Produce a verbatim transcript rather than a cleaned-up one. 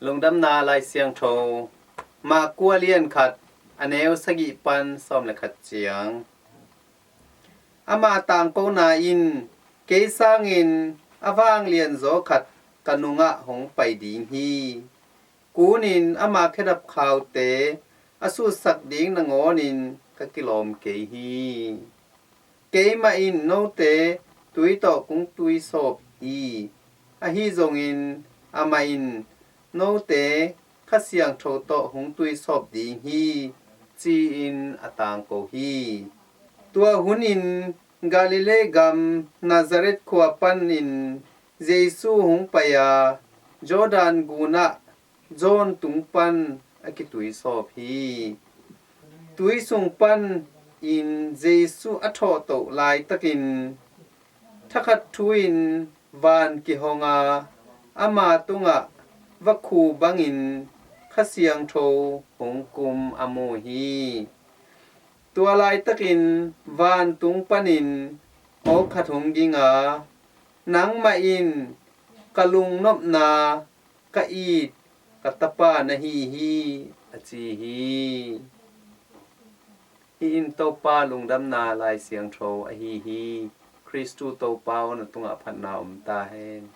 Lungdamna Lai Siangtho, Mark kua lian khat, a neu sagih pan sawm le khat ciang. Ama tangkona in, "Kei sangin a vanglianzaw khat ka nungah hong pai ding hi. Kunin ama khedap khaute a sutsak ding nangawnin ka kilawm kei hi. Keimah in note tui tawh kong tuisawp hi. Ahi zongin amah in note Kha Siangtho tawh hong tuisawp ding hi," ci-in a tangko hi. Tua hunin Galilee gam Nazareth khua panin Jesu hong pai a, Jordan gunah John tung pan a kituisawp hi. Tui sung panin Jesu a thawhtoh laitakin thakhat thu-in van kihong a, ama tungah vakhu bangin Kha Siangtho hong kum a mu hi. Tua laitakin vantung panin aw khat hong ging a, "Nangmah in ka lungnopna, ka it, ka tapa na hi hi," a ci hi. Hih in Topa Lungdamna Lai Siangtho ahi hi. Khristu Topa aw, na tungah phatna om ta hen.